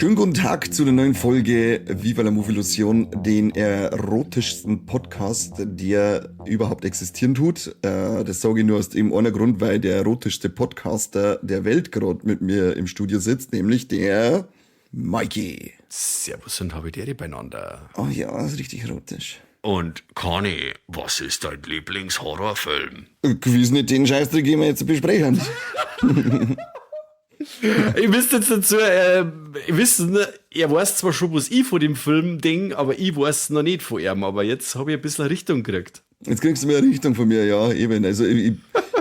Schönen guten Tag zu der neuen Folge Viva la Movilusion, den erotischsten Podcast, der überhaupt existieren tut. Das sage ich nur aus dem einen Grund, weil der erotischste Podcaster der Welt gerade mit mir im Studio sitzt, nämlich der Mikey. Servus und habe die Ehre beieinander. Oh ja, das ist richtig erotisch. Und Conny, was ist dein Lieblingshorrorfilm? Gewiss nicht den Scheißdreck, den wir jetzt besprechen. Ich müsste jetzt dazu wissen, er weiß zwar schon, was ich von dem Film denk, aber ich weiß noch nicht von ihm. Aber jetzt habe ich ein bisschen eine Richtung gekriegt. Jetzt kriegst du mir eine Richtung von mir, ja, eben. Also ich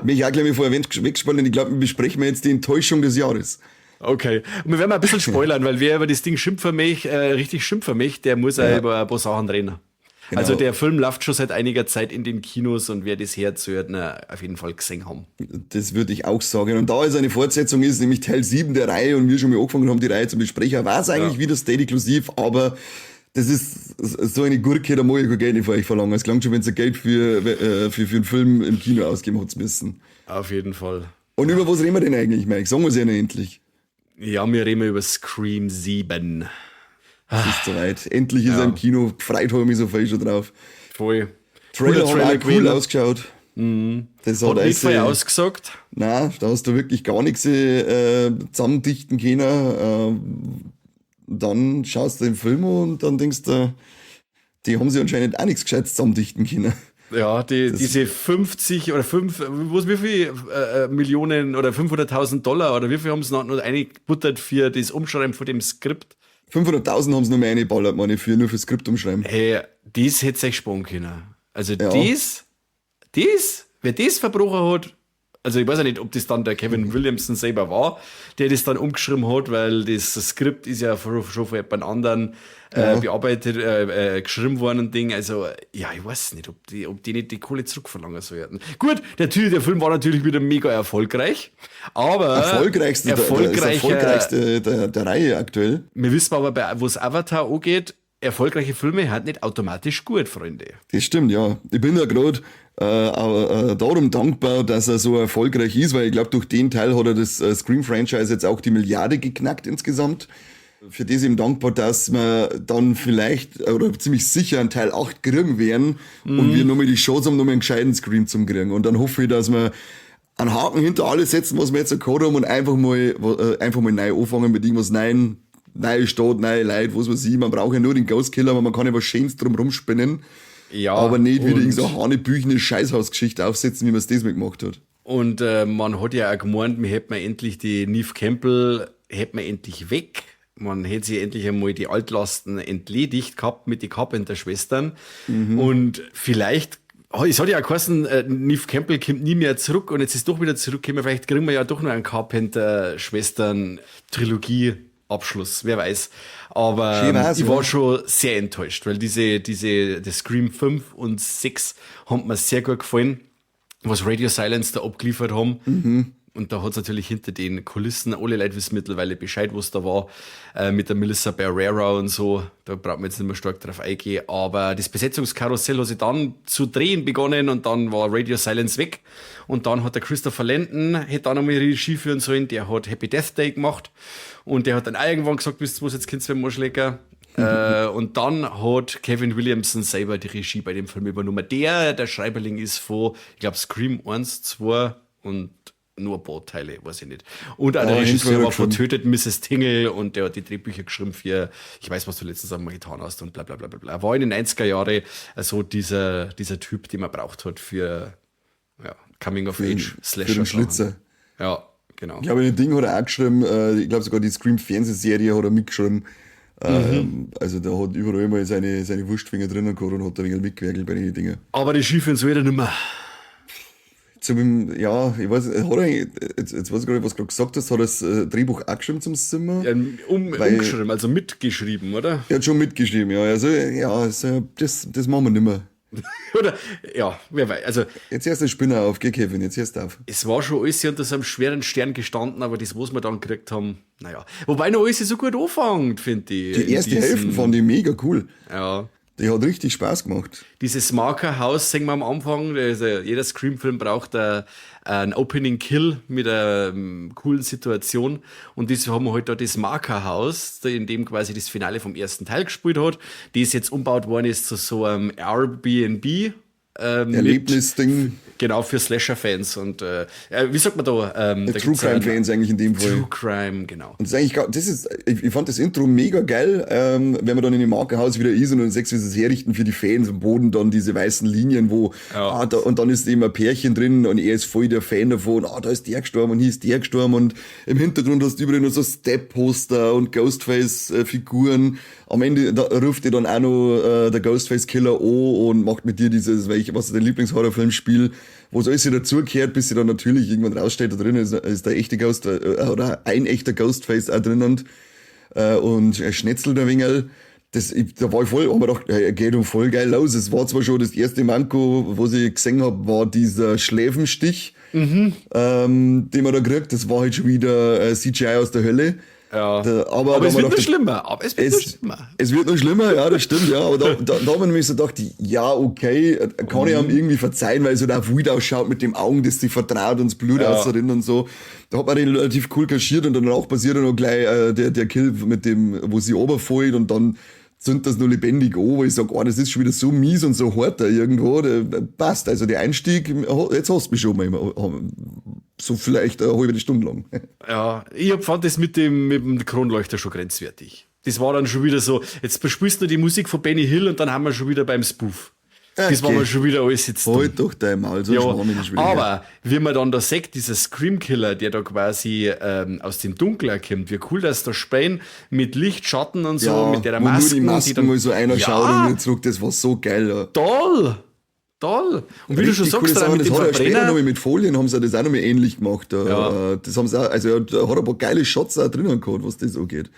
mich auch gleich mal vorher wegspannen. Ich glaube, wir besprechen jetzt die Enttäuschung des Jahres. Okay. Und wir werden mal ein bisschen spoilern, weil wer über das Ding schimpfen möchte, richtig schimpfen möchte, der muss auch über ein paar Sachen reden. Genau. Also der Film läuft schon seit einiger Zeit in den Kinos und wer das hört, sollte ihn auf jeden Fall gesehen haben. Das würde ich auch sagen. Und da es eine Fortsetzung ist, nämlich Teil 7 der Reihe und wir schon mal angefangen haben, die Reihe zu besprechen, war es eigentlich wieder State inklusiv, aber das ist so eine Gurke, da mag ich kein Geld nicht von euch verlangen. Es klang schon, wenn ihr Geld für einen Film im Kino ausgeben habt müssen. Auf jeden Fall. Und über was reden wir denn eigentlich, Mike? Sagen wir es ja noch endlich. Ja, wir reden über Scream 7. Es ist soweit. Endlich ist er im Kino. Gefreut habe ich mich so viel schon drauf. Voll. Trailer Cooler hat Trailer auch cool gewesen. ausgeschaut. Das hat Hat nicht also viel ausgesagt. Nein, da hast du wirklich gar nichts zusammendichten können. Dann schaust du den Film und dann denkst du, die haben sich anscheinend auch nichts Gescheites zusammendichten können. Ja, diese 50 oder 5, was, wie viel Millionen oder 500.000 Dollar oder wie viel haben sie noch eingebuttert für das Umschreiben von dem Skript? 500.000 haben sie noch mehr reingeballert, meine ich, nur fürs Skript umschreiben. Hey, das hätte sich sparen können. Also das, wer das verbrochen hat, also ich weiß ja nicht, ob das dann der Kevin Williamson selber war, der das dann umgeschrieben hat, weil das Skript ist ja schon von jemand anderen bearbeitet, geschrieben worden und Ding. Also, ja, ich weiß nicht, ob die nicht die Kohle zurückverlangen sollten. Gut, der Film war natürlich wieder mega erfolgreich, aber Erfolgreichste, das erfolgreicher, erfolgreichste der Reihe aktuell. Wir wissen aber, bei, wo es Avatar angeht, erfolgreiche Filme hat nicht automatisch gut, Freunde. Das stimmt, ja. Ich bin ja gerade darum dankbar, dass er so erfolgreich ist, weil ich glaube, durch den Teil hat er das Scream-Franchise jetzt auch die Milliarde geknackt insgesamt. Für das eben dankbar, dass wir dann vielleicht oder ziemlich sicher einen Teil 8 kriegen werden und wir nochmal die Chance haben, nochmal einen gescheiten Scream zum kriegen. Und dann hoffe ich, dass wir einen Haken hinter alles setzen, was wir jetzt so gehabt haben, und einfach mal neu anfangen mit irgendwas Neuen, neue Stadt, neue Leute, was weiß ich. Man braucht ja nur den Ghost Killer, aber man kann ja was Schönes drum rumspinnen. Aber nicht wieder und irgend so eine hanebüchene Scheißhausgeschichte aufsetzen, wie man es diesmal gemacht hat. Und man hat ja auch gemeint, wir hätten endlich die Neve Campbell, hätten wir endlich weg. Man hätte sich endlich einmal die Altlasten entledigt gehabt mit den Carpenter-Schwestern. Und vielleicht, oh, es hat ja auch geheißen, Neve Campbell kommt nie mehr zurück und jetzt ist doch wieder zurückgekommen. Vielleicht kriegen wir ja doch noch einen Carpenter-Schwestern-Trilogie-Abschluss, wer weiß. Aber Schön war's, ich war ja. schon sehr enttäuscht, weil die Scream 5 und 6 haben mir sehr gut gefallen, was Radio Silence da abgeliefert haben. Und da hat es natürlich hinter den Kulissen, alle Leute wissen mittlerweile Bescheid, was da war, mit der Melissa Barrera und so. Da braucht man jetzt nicht mehr stark drauf eingehen. Aber das Besetzungskarussell hat sich dann zu drehen begonnen und dann war Radio Silence weg. Und dann hat der Christopher Landon, hätte dann nochmal Regie führen sollen, der hat Happy Death Day gemacht. Und der hat dann auch irgendwann gesagt, wisst ihr was, jetzt könnt's mir am Arsch lecken. Und dann hat Kevin Williamson selber die Regie bei dem Film übernommen. Der Schreiberling ist von, ich glaube, Scream 1, 2 und nur ein paar Teile, weiß ich nicht. Und auch der Ja, Regisseur hinterher war von schon. Tötet Mrs. Tingle und der hat die Drehbücher geschrieben für Ich weiß, was du letzten Sommer getan hast und bla bla bla bla bla. War in den 90er Jahren so dieser Typ, den man braucht hat für, ja, Coming of Age Slasher. Für den Schlitzer. Ja, genau. Ich glaube, den Ding hat er auch geschrieben, ich glaube, sogar die Scream-Fernsehserie hat er mitgeschrieben. Also da hat überall mal seine Wurstfinger drinnen gehabt und hat da ein wenig mitgewerkelt bei den Dingen. Aber die Regie führen soll er nicht mehr. Zum, ja, ich weiß, hat er, jetzt weiß ich gar nicht, was du gerade gesagt hast, hat er das Drehbuch auch geschrieben zum Siebener? Ja, umgeschrieben, also mitgeschrieben, oder? Er hat schon mitgeschrieben, ja. Also, ja, also, das machen wir nicht mehr. Oder, ja, wer weiß. Also, Jetzt erst der Spinner auf, geh Kevin, jetzt erst auf. Es war schon alles unter so einem schweren Stern gestanden, aber das, was wir dann gekriegt haben, naja. Wobei noch alles so gut anfängt, finde ich. Die erste Hälfte fand ich mega cool. Ja. Die hat richtig Spaß gemacht. Dieses Marker-Haus sehen wir am Anfang. Also jeder Scream-Film braucht ein Opening Kill mit einer coolen Situation. Und das haben wir halt da das Marker-Haus, in dem quasi das Finale vom ersten Teil gespielt hat, das jetzt umbaut worden ist zu so einem Airbnb. Erlebnisding. Genau, für Slasher-Fans und wie sagt man da? Da True Crime-Fans eigentlich in dem Fall. True Crime, genau. Und das ist eigentlich, das ist, ich fand das Intro mega geil, wenn man dann in dem Markerhaus wieder ist und dann siehst, wie sie es herrichten für die Fans am Boden, dann diese weißen Linien, wo, ah, da, und dann ist eben ein Pärchen drin und er ist voll der Fan davon, ah, da ist der gestorben und hier ist der gestorben und im Hintergrund hast du überall nur so Step-Poster und Ghostface-Figuren. Am Ende da ruft dir dann auch noch der Ghostface-Killer an und macht mit dir dieses, was ist dein Lieblingshorrorfilm-Spiel, wo es alles wieder dazugehört, bis sie dann natürlich irgendwann raussteht, da drin ist der echte Ghost, oder ein echter Ghostface auch drinnen und er schnetzelt ein wenig. Da war ich voll, hab mir gedacht, hey, er geht um voll geil los. Es war zwar schon das erste Manko, was ich gesehen hab, war dieser Schläfenstich, den man da kriegt. Das war halt schon wieder CGI aus der Hölle. Ja. Da, aber Aber da es haben wir wird noch gedacht, schlimmer. Aber es wird noch schlimmer. Es wird noch schlimmer, ja, das stimmt, ja. Aber da haben wir nämlich so gedacht, ja, okay, kann ich ihm irgendwie verzeihen, weil es halt auch wild ausschaut mit dem Augen, das sich vertraut und das Blut rausrinnt und so. Da hat man den relativ cool kaschiert und danach passiert dann noch gleich der Kill mit dem, wo sie runterfällt und dann zündet das nur lebendig an, wo ich sag, oh, das ist schon wieder so mies und so hart da irgendwo, der passt. Also der Einstieg, jetzt hast du mich schon mal, so vielleicht eine halbe Stunde lang. Ja, ich fand das mit dem Kronleuchter schon grenzwertig. Das war dann schon wieder so, jetzt bespielst du die Musik von Benny Hill und dann haben wir schon wieder beim Spoof. Das war mir schon wieder alles jetzt dumm. Halt doch dein Maul, so Ja, Schmarrn ist wieder her. aber wie man dann da sieht, dieser Scream-Killer, der da quasi aus dem Dunkeln kommt, wie cool das da spielen, mit Licht, Schatten und so, Ja, mit der wo nur Masken. die Masken die dann, mal so einer ja, schaut und wieder zurück, das war so geil. Ja. Toll! Toll! Und wie du schon Richtig sagst, coole dann Sache. mit Das dem hat er später Verbrenner. nochmal mit Folien haben sie das auch nochmal ähnlich gemacht. Ja. Das haben sie auch, also er hat ein paar geile Shots auch drinnen gehabt, was das angeht.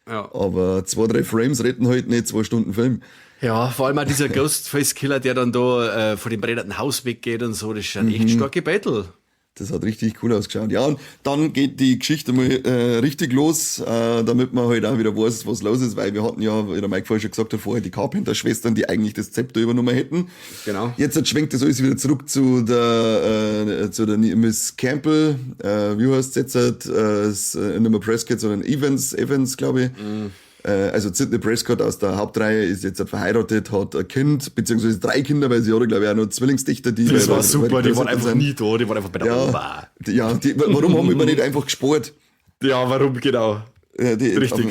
Aber 2, 3 Frames retten halt nicht 2 Stunden Film. Ja, vor allem auch dieser Ghostface-Killer, der dann da vor dem brennenden Haus weggeht und so, das ist ein echt starke Battle. Das hat richtig cool ausgeschaut. Ja, und dann geht die Geschichte mal richtig los, damit man halt auch wieder weiß, was los ist, weil wir hatten ja, wie der Mike vorher schon gesagt hat, vorher die Carpenter-Schwestern, die eigentlich das Zepter übernommen hätten. Jetzt schwenkt das alles wieder zurück zu der Miss Campbell, wie heißt es jetzt? Ist, nicht mehr Prescott, sondern Evans, Evans, glaube ich. Also Sidney Prescott aus der Hauptreihe ist jetzt verheiratet, hat ein Kind, beziehungsweise 3 Kinder, weil sie hat, glaube ich, auch noch Zwillingstöchter, die Das war super, weil die die waren größer einfach sind. nie da, die waren einfach bei der Ja, Oma. ja, warum haben wir nicht einfach gespart? Ja, warum genau? Ja, die, Richtig.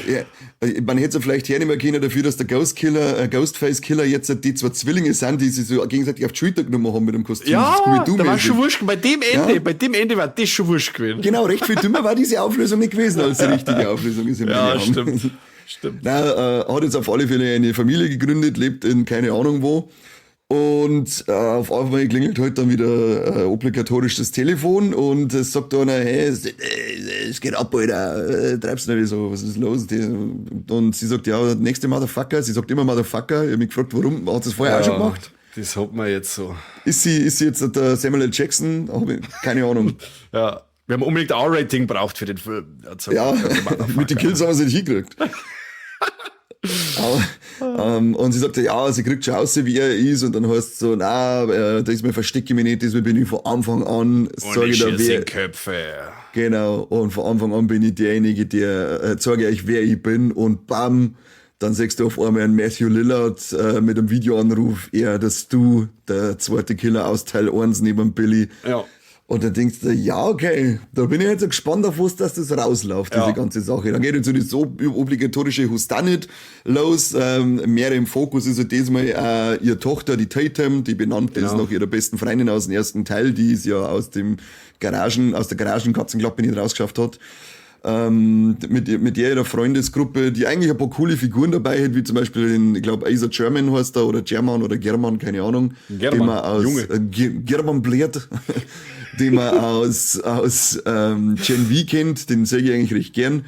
Aber, ja, man hätte es ja vielleicht hernehmen können dafür, dass der Ghostface Killer jetzt die 2 Zwillinge sind, die sich so gegenseitig auf die Schulter genommen haben mit dem Kostüm. Ja, Scooby-Doo-mäßig. da war schon wurscht. Bei dem Ende, Ja. bei dem Ende war das schon wurscht gewesen. Genau, recht viel dümmer war diese Auflösung nicht gewesen, als die richtige Auflösung ist. Im Ja, haben. stimmt. Stimmt. Nein, hat jetzt auf alle Fälle eine Familie gegründet, lebt in keine Ahnung wo. Und auf einmal klingelt halt dann wieder obligatorisch das Telefon und es sagt einer, hey, es geht ab, Alter, treibst du nicht so, was ist los? Und sie sagt, ja, der nächste Motherfucker, sie sagt immer Motherfucker, ich hab mich gefragt, warum, hat sie das vorher auch schon gemacht? Das hat man jetzt so. Ist sie jetzt der Samuel L. Jackson? Hab ich, keine Ahnung. Ja, wir haben unbedingt R-Rating braucht für den Film. Also, Ja, Motherfucker. mit den Kills haben wir sie nicht hingekriegt. Aber, und sie sagte, ja, sie kriegt schon aus, wie er ist. Und dann heißt es so, na, diesmal verstecke ich mich nicht, diesmal bin ich von Anfang an, Und sage ich ich da, schieße wer, in Köpfe. Genau, und von Anfang an bin ich derjenige, der, zeige euch, wer ich bin. Und bam, dann siehst du auf einmal einen Matthew Lillard mit einem Videoanruf, er, der Stu, der zweite Killer aus Teil 1 neben Billy. Und dann denkst du, ja, okay, da bin ich jetzt so gespannt auf was, dass das rausläuft, diese ganze Sache. Dann geht jetzt so das obligatorische Whodunit los. Mehr im Fokus ist ja diesmal ihre Tochter, die Tatum, die benannt ist nach ihrer besten Freundin aus dem ersten Teil, die es ja aus der Garagenkatzenklappe nicht rausgeschafft hat. Mit der ihrer Freundesgruppe, die eigentlich ein paar coole Figuren dabei hat, wie zum Beispiel den, ich glaub, Asa German heißt er, oder German oder German, keine Ahnung. German, den man aus, Junge. German Blät, den man aus Gen V kennt, den sehe ich eigentlich recht gern.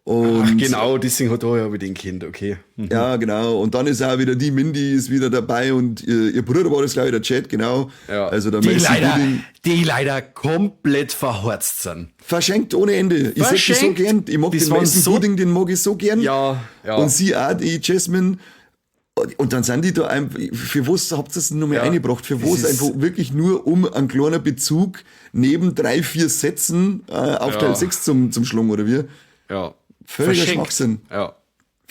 Und Ach, genau, deswegen hat er ja wieder den Kind, okay. Ja, genau. Und dann ist auch wieder die Mindy ist wieder dabei und ihr Bruder war das, glaube ich, der Chad, genau. Ja. Also der Die Mason Gooding. leider komplett verhorzt sind. Verschenkt ohne Ende. Ich seh die so Verschenkt. gern. Ich mag Das den waren Mason so Gooding, den mag ich so gern. Ja, ja. Und sie auch, die Jasmine. Und dann sind die da einfach, für was habt ihr das denn noch mal Ja, eingebracht? Für das was ist- einfach wirklich nur um einen kleinen Bezug neben drei, vier Sätzen auf Teil 6 zum Schlung, oder wie? Ja. Völliger Verschenkt. Schwachsinn. Ja.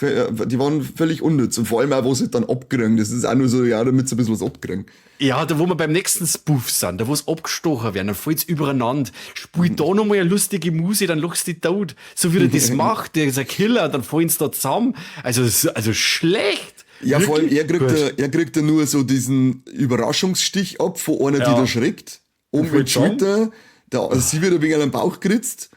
Die waren völlig unnütz. Und vor allem auch, wo sie dann abkriegen. Das ist auch nur so, ja, damit sie ein bisschen was abkriegen. Ja, da wo wir beim nächsten Spoof sind, da wo es abgestochen werden, dann fällt's übereinander. Spiel da nochmal eine lustige Musik, dann lachst du dich tot. So wie er das macht, der ist ein Killer, dann fallen sie da zusammen. Also, also schlecht. Ja, vor allem, er kriegt, Gut. ja, er kriegt ja nur so diesen Überraschungsstich ab von einer, die da schreckt. Oben fällt mit Schulter, da, also sie wird ein wenig an den Bauch geritzt.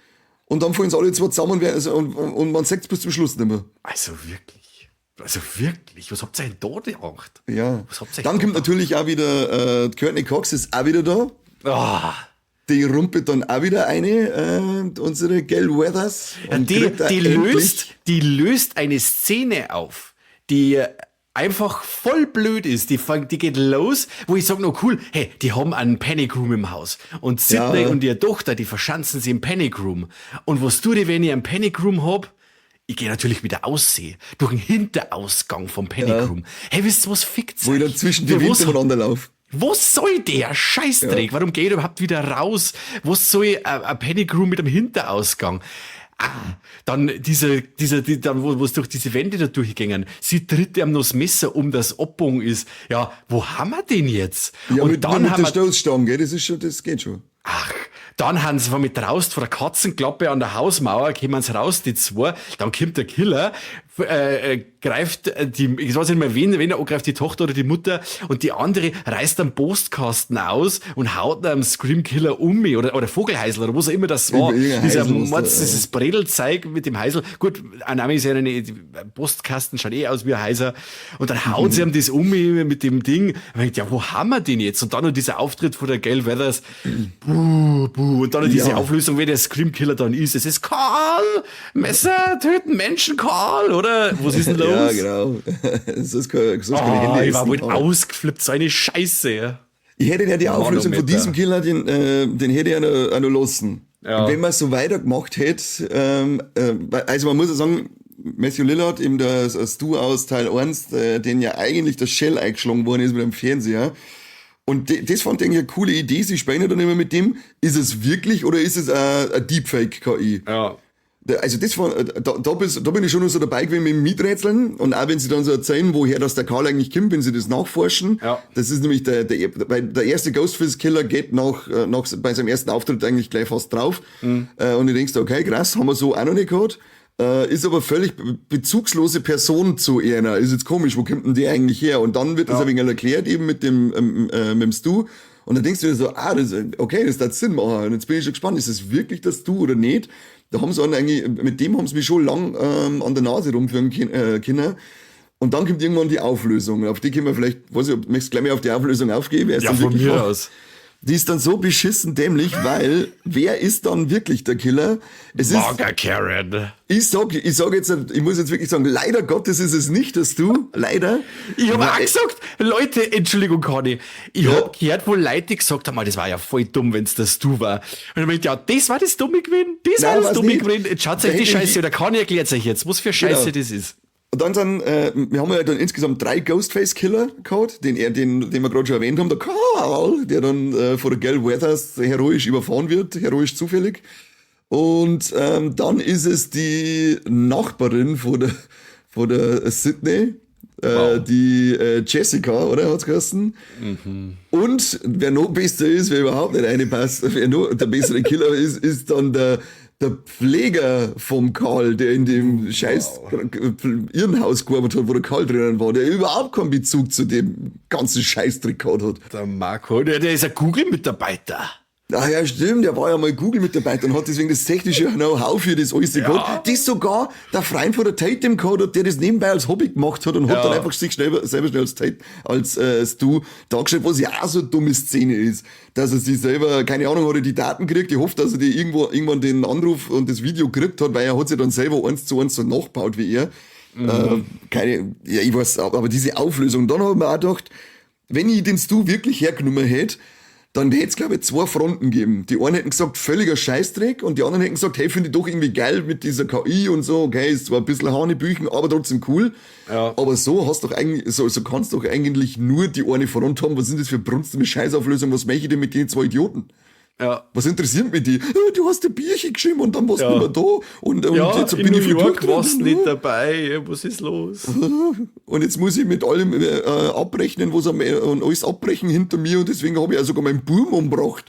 Und dann fallen sie alle zwei zusammen und, also, und man sieht's bis zum Schluss nicht mehr. Also wirklich. Also wirklich. Was habt ihr denn da gedacht? Ja. Was habt ihr Dann da kommt natürlich auch wieder, Courteney Cox ist auch wieder da. Ah. Die rumpelt dann auch wieder eine, unsere Gale Weathers. Ja, Und die, kriegt da die, endlich- löst eine Szene auf, die einfach voll blöd ist. Die geht los, wo ich sage, noch cool, hey, die haben einen Panic Room im Haus. Und Sydney und ihre Tochter, die verschanzen sie im Panic Room. Und was tue ich, wenn ich einen Panic Room hab? Ich gehe natürlich wieder aussehen. Durch den Hinterausgang vom Panic Room. Hey, wisst ihr, was fickt's Wo ich euch? dann zwischen die Für Wände was umeinander laufe. Was soll der Scheißdreck? Warum geht er überhaupt wieder raus? Was soll ein Panic Room mit einem Hinterausgang? Ah, dann dann, wo es durch diese Wände da durchgängen. Sie tritt ihm noch das Messer um, das Abbogen ist. Ja, wo haben wir den jetzt? Ja, Und mit, dann mit haben der wir, Stoßstange, gell? Das ist schon, das geht schon. ach, dann haben sie von mit raus vor der Katzenklappe an der Hausmauer, kommen sie raus, die zwei, dann kommt der Killer, greift die, ich weiß nicht mehr wen er angreift, die Tochter oder die Mutter, und die andere reißt einen Postkasten aus und haut einem Scream Killer um mich, oder Vogelheisel, oder was auch immer das war. Irgendein Dieser Heisel, was da, Mords, ja. dieses Bredelzeug mit dem Heisel. Gut, ein Name ist ja eine, die Postkasten schaut eh aus wie ein Heiser. Und dann haut sie ihm das um mich mit dem Ding. Und man denkt, ja, wo haben wir den jetzt? Und dann noch dieser Auftritt von der Gale Weathers. Buh, buh. Und dann noch diese Auflösung, wer der Scream Killer dann ist. Es ist Carl! Messer töten Menschen, Carl, oder? Was ist denn los? Ja, genau. Das ist keine, das ist keine Ah, Hände ich war essen. wohl ausgeflippt, so eine Scheiße. Ja. Ich hätte ja die Auflösung von Manometer. diesem Killer, den hätte ich auch noch lassen. Ja. Wenn man so weitergemacht hätte, also man muss ja sagen, Matthew Lillard, eben der Stu aus Teil 1, den ja eigentlich der Shell eingeschlagen worden ist mit dem Fernseher. Und das fand ich eigentlich eine coole Idee. Sie sprechen ja dann immer mit dem, ist es wirklich oder ist es eine Deepfake-KI? Ja. Also das war, da bin ich schon noch so dabei gewesen mit dem Miträtseln und auch wenn sie dann so erzählen, woher das der Karl eigentlich kommt, wenn sie das nachforschen. Ja. Das ist nämlich weil der erste Ghostface-Killer geht nach, bei seinem ersten Auftritt eigentlich gleich fast drauf. Und du denkst, okay, krass, haben wir so auch noch nicht gehabt. Ist aber völlig bezugslose Person zu einer. Ist jetzt komisch, wo kommt denn die eigentlich her? Und dann wird das ein wenig erklärt, eben mit dem Stu. Und dann denkst du dir so, ah, das, okay, das darf Sinn machen. Und jetzt bin ich schon gespannt, ist es wirklich das Stu oder nicht? Da haben sie einen eigentlich, mit dem haben sie mich schon lang an der Nase rumführen können. Und dann kommt irgendwann die Auflösung. Auf die können wir vielleicht, weiß ich, ob, möchtest du gleich mal auf die Auflösung aufgehen? Wer es Ja, dann von wirklich mir war? aus. Die ist dann so beschissen dämlich, weil wer ist dann wirklich der Killer? Es ist, Marga Karen. ich sag jetzt, ich muss jetzt wirklich sagen, leider Gottes ist es nicht, dass du, leider. Ich habe auch Weil- gesagt, Leute, Entschuldigung, Conny, ich hab gehört, wo Leute gesagt haben, das war ja voll dumm, wenn's das du war. Und ich meinte, ja, das war das Dumme gewesen, das Nein, war das war's Dumme nicht. gewesen. Jetzt schaut Da euch die hätte ich- Scheiße, oder Conny erklärt euch jetzt, was für Scheiße Genau. das ist. Und dann wir haben ja dann insgesamt 3 Ghostface-Killer gehabt, den wir gerade schon erwähnt haben, der Carl, der dann von der Gale Weathers heroisch überfahren wird, heroisch zufällig. Und dann ist es die Nachbarin von der Sydney, die Jessica, oder hat's geheißen? Und wer noch besser ist, wer überhaupt nicht reinpasst, wer noch der bessere Killer ist, ist dann der Pfleger vom Karl, der in dem scheiß Irrenhaus gearbeitet hat, wo der Karl drinnen war, der überhaupt keinen Bezug zu dem ganzen Scheißdreck gehabt hat. Der Marco, der ist ein Google-Mitarbeiter. Ah ja, stimmt, der war ja mal Google-Mitarbeiter und hat deswegen das technische Know-how für das alles gehabt. Das sogar der Freund von der Tatum gehabt hat, der das nebenbei als Hobby gemacht hat und hat dann einfach sich selber schnell als Tate, als Stu dargestellt, was ja auch so eine dumme Szene ist, dass er sich selber, keine Ahnung, hat er die Daten gekriegt, ich hoffe, dass er die irgendwann den Anruf und das Video gekriegt hat, weil er hat sich dann selber 1:1 so nachgebaut wie er. Keine, ja, ich weiß, aber diese Auflösung, dann hab ich mir auch gedacht, wenn ich den Stu wirklich hergenommen hätte, Dann hätte es, glaube ich, zwei Fronten gegeben. Die einen hätten gesagt, völliger Scheißdreck, und die anderen hätten gesagt, hey, finde ich doch irgendwie geil mit dieser KI und so, okay, ist zwar ein bisschen Hanebüchen, aber trotzdem cool. Ja. Aber so hast doch eigentlich, so kannst du doch eigentlich nur die eine Front haben. Was sind das für Brunst mit Scheißauflösung? Was möchte ich denn mit den zwei Idioten? Ja. Was interessiert mich die? Du hast ein Bierchen geschrieben und dann warst du Ja. nicht mehr da und Ja, jetzt in bin New ich voll York durchgedreht warst und, nicht dabei. Was ist los? Und jetzt muss ich mit allem abrechnen, was am, und alles abbrechen hinter mir und deswegen habe ich auch sogar meinen Burm umgebracht.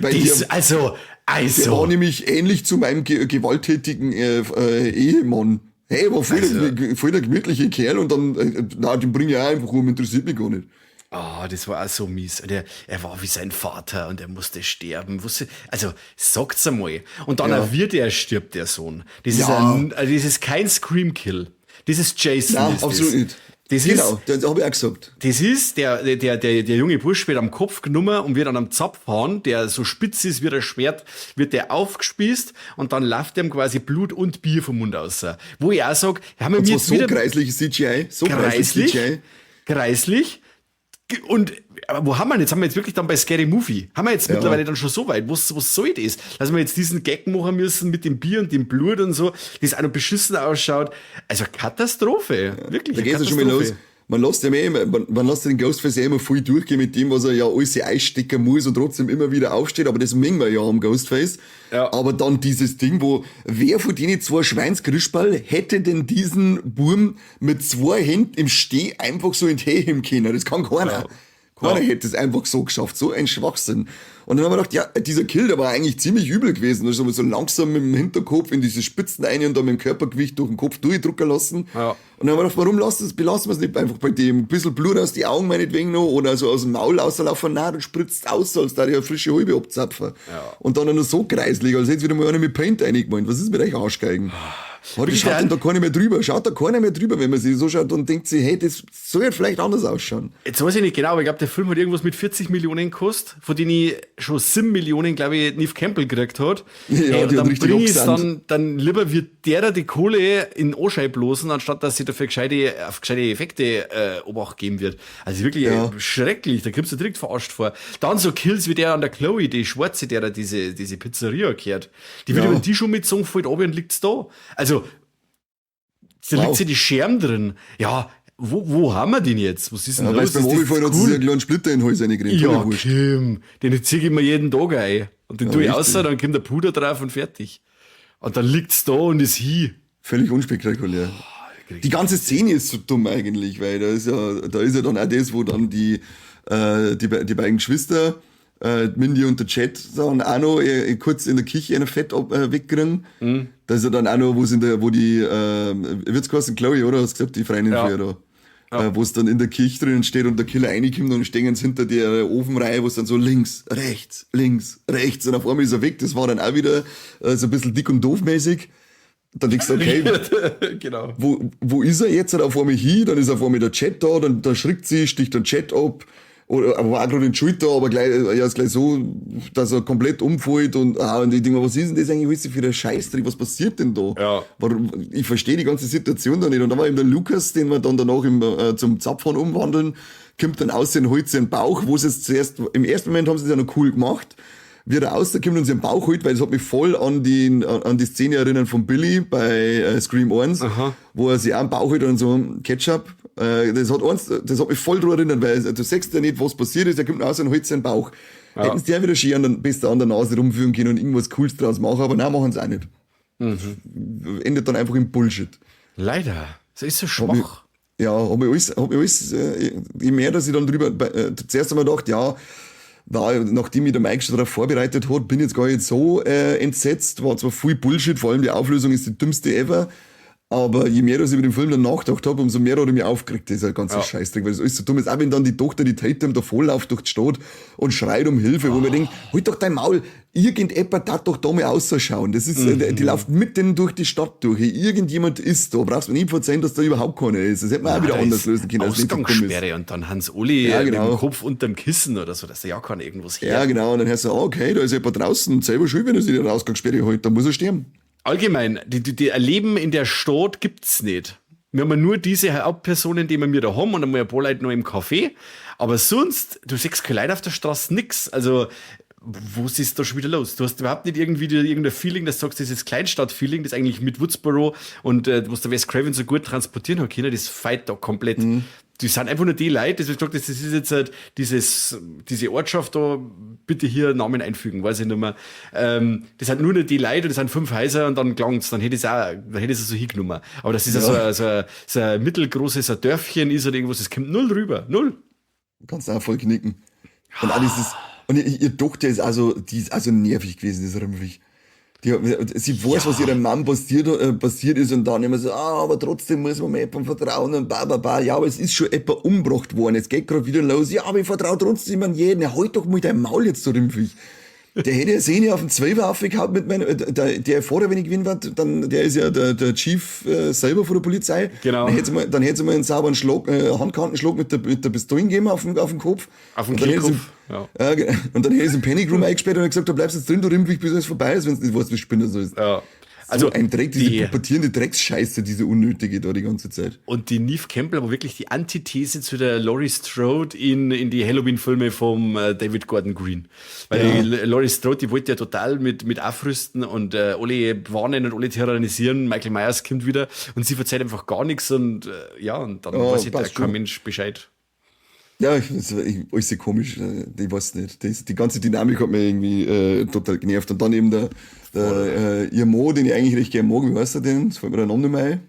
Weil Das, der, also, der war also. nämlich ähnlich zu meinem gewalttätigen Ehemann. Hey, war voll, Also. voll der gemütliche Kerl und dann, na, den bring ich auch einfach um, interessiert mich gar nicht. Ah, das war auch so mies. Und er war wie sein Vater und er musste sterben. Wusste, also, sagt's einmal. Und dann Ja. auch wird er stirbt, der Sohn. Das ist Ja. also das ist kein Scream-Kill. Das ist Jason. Nein, ist absolut das. nicht. Das Genau, ist, das habe ich auch gesagt. das ist, der junge Bursch wird am Kopf genommen und wird an einem Zapfhahn, der so spitz ist wie ein Schwert, wird der aufgespießt und dann läuft ihm quasi Blut und Bier vom Mund aus. Wo ich auch sag, haben wir Und mir zwar jetzt so wieder kreisliches CGI, so kreislich kreislich, CGI. kreislich. Und aber wo haben wir denn jetzt? Haben wir jetzt wirklich dann bei Scary Movie? Haben wir jetzt mittlerweile dann schon so weit? Was soll das? Dass wir jetzt diesen Gag machen müssen mit dem Bier und dem Blut und so, das auch noch beschissen ausschaut. Also Katastrophe. Wirklich. Da eine geht's ja schon mal los. Katastrophe. Man lässt ja immer, man lässt den Ghostface ja immer voll durchgehen mit dem, was er ja alles einstecken muss und trotzdem immer wieder aufsteht, aber das mengen wir ja am Ghostface. Ja. Aber dann dieses Ding, wo, wer von denen zwei Schweinsgrischball hätte denn diesen Burm mit zwei Händen im Steh einfach so in die Höhe können? Das kann keiner. Ja. Keiner Ja. hätte es einfach so geschafft. So ein Schwachsinn. Und dann haben wir gedacht, ja, dieser Kill, der war eigentlich ziemlich übel gewesen. Da ist so langsam mit dem Hinterkopf in diese Spitzen rein und dann mit dem Körpergewicht durch den Kopf durchdrücken lassen. Ja. Und dann haben wir gedacht, warum belassen wir es nicht einfach bei dem? Ein bisschen Blut aus die Augen meinetwegen noch oder so aus dem Maul auslaufen, nein, dann spritzt aus, als da die eine frische Halbe abzapfen. Ja. Und dann auch noch so kreislig, als hätte wieder mal einer mit Paint reingemalt. Was ist mit euch Arschgeigen? Hat, Bitte schaut denn an- da keiner mehr drüber? Schaut da keiner mehr drüber, wenn man sich so schaut und denkt sich, hey, das soll ja vielleicht anders ausschauen. Jetzt weiß ich nicht genau, aber ich glaube, der Film hat irgendwas mit 40 Millionen gekostet, von denen ich schon 7 Millionen, glaube ich, Neve Campbell gekriegt hat. Ja, Ey, die und hat dann richtig bring ich's abgesandt. dann lieber wird der da die Kohle in Anschein bloßen, anstatt dass sie dafür auf gescheite Effekte Obacht geben wird. Also wirklich Ja. schrecklich, da kommst du direkt verarscht vor. Dann so Kills wie der an der Chloe, die Schwarze, der da diese Pizzeria kehrt. Die wird Ja. über den Tisch umgezogen, fällt ab und liegt's da. Also, da Wow. liegt ja die Scherm drin. Ja, wo haben wir den jetzt? Was ist denn Ja, los? weil beim Ist das Runterfallen hat sie cool? sich einen kleinen Splitter in den Hals reingekriegt. Ja, Völlig wurscht. Kim, den zieh ich mir jeden Tag ein. Und den tue ich richtig. raus, dann kommt der Puder drauf und fertig. Und dann liegt's da und ist hin. Völlig unspektakulär. Die ganze Szene ist so dumm eigentlich, weil da ist ja dann auch das, wo dann die beiden Geschwister, Mindy und der Chad, dann auch noch kurz in der Küche eine Fett wegkriegen. Mhm. Da ist ja dann auch noch, wo in der, wo die, wird's geheißen, Chloe, oder? Hast du gesagt, die Freundin Ja. von ihr da. Wo es dann in der Küche drin steht und der Killer reinkommt und stehen sie hinter der Ofenreihe, wo es dann so links, rechts, links, rechts und auf einmal ist er weg. Das war dann auch wieder so ein bisschen dick und doof mäßig. Dann denkst du, okay, Genau. wo ist er jetzt? Auf einmal hin, dann ist auf einmal der Chat da, dann schrickt sie, sticht den Chat ab, oder aber war auch gerade in die Schulter, aber gleich, ja, ist gleich so, dass er komplett umfällt und, und ich denke mir, was ist denn das eigentlich alles für ein Scheißdreck? Was passiert denn da? Ja. Warum, ich verstehe die ganze Situation da nicht. Und dann war eben der Lukas, den wir dann danach zum Zapfhahn umwandeln, kommt dann aus und holt seinen Bauch, wo sie es zuerst, im ersten Moment haben sie es ja noch cool gemacht, wie er rauskommt und seinen Bauch holt, weil es hat mich voll an die Szene erinnert von Billy bei Scream 1, wo er sich auch einen Bauch holt und so Ketchup. Das hat mich voll daran erinnert, weil du siehst ja nicht, was passiert ist, er kommt raus und holt seinen Bauch. Ja. Hätten sie die auch wieder schön besser an der Nase rumführen können und irgendwas Cooles draus machen, aber nein, machen sie auch nicht. Mhm. Endet dann einfach im Bullshit. Leider. Das ist so schwach. Ja, hab ich alles, je mehr, dass ich dann drüber, zuerst einmal gedacht, ja, war, nachdem mich der Mike schon darauf vorbereitet hat, bin ich jetzt gar nicht so entsetzt, war zwar viel Bullshit, vor allem die Auflösung ist die dümmste ever, aber je mehr, dass ich über den Film dann nachgedacht habe, umso mehr hat er mich aufgeregt, dieser ganze Scheißdreck, weil das alles so dumm ist. Auch wenn dann die Tochter, die Tatum, davonläuft durch die Stadt und schreit um Hilfe, wo man denkt, halt doch dein Maul, irgendjemand darf doch da mal ausschauen. Das ist, die läuft mitten durch die Stadt durch. Irgendjemand ist da. Brauchst du mir nicht verzeihen, dass da überhaupt keiner ist. Das hätte man auch wieder Da anders ist lösen können. als nicht so dumm ist. Ausgangssperre und dann Hans-Uli Ja, mit genau. dem Kopf unterm Kissen oder so, dass da ja keiner irgendwas her. Ja, genau. Und dann hörst du, okay, da ist jemand draußen. Selber schuld, wenn er sich in der Ausgangssperre hält, dann muss er sterben. Allgemein, die Erleben in der Stadt gibt's nicht. Wir haben ja nur diese Hauptpersonen, die wir mir da haben und einmal ein paar Leute noch im Café. Aber sonst, du siehst keine Leute auf der Straße, nix. Also, was ist da schon wieder los? Du hast überhaupt nicht irgendwie irgendein Feeling, dass du sagst, dieses Kleinstadt-Feeling, das eigentlich mit Woodsboro und was der Wes Craven so gut transportieren hat können, das fehlt da komplett. Die sind einfach nur die Leute, die gesagt, das ist jetzt halt diese Ortschaft da, bitte hier Namen einfügen, weiß ich nicht mehr. Das sind nur noch die Leute, das sind 5 Häuser und dann klang's, dann hätte ich's auch, dann hätte ich's so hingenommen. Aber das ist ja so ein mittelgroßes ein Dörfchen ist oder irgendwas, das kommt null rüber, null. Du kannst auch voll knicken. Und alles ist, und ihr Tochter ist also, die ist also nervig gewesen, das Rimpfig. Sie weiß, was ihrem Mann passiert ist und dann immer so, aber trotzdem muss man mir jemandem vertrauen und ba, ba, ba. Ja, aber es ist schon jemand umgebracht worden, jetzt geht grad wieder los. Ja, aber ich vertraue trotzdem an jeden. Ja, halt doch mal dein Maul jetzt so rimpfig. Der hätte ja Sehne auf den 12er aufgehauen mit meinem, der vorher, wenn ich gewinnen war, dann, der ist ja der Chief selber von der Polizei. Dann hätte sie mal, dann hätte sie mal einen sauberen Schlag, Handkantenschlag mit der Pistole gegeben auf den Kopf. Auf den Und dann hätte sie Kehlkopf, ja. Und dann hätte sie im Panic Room eingesperrt und hat gesagt, du bleibst jetzt drin, du rimpfig, bis alles vorbei ist, wenn du nicht weißt, wie Spinner so ist. Ja. So Also ein Dreck, diese die pubertierende Drecksscheiße, diese unnötige da die ganze Zeit. Und die Neve Campbell war wirklich die Antithese zu der Laurie Strode in die Halloween-Filme vom David Gordon Green. Weil die Laurie Strode, die wollte ja total mit aufrüsten und alle warnen und alle tyrannisieren. Michael Myers kommt wieder und sie verzeiht einfach gar nichts und ja, und dann Ja, weiß ich da passt kein schon. Mensch Bescheid. Ja, alles so komisch, ich weiß nicht. Die ganze Dynamik hat mich irgendwie total genervt. Und dann eben der ihr Mo, den ich eigentlich recht gerne mag, wie heißt er denn? Das fällt mir der Name nicht mehr ein.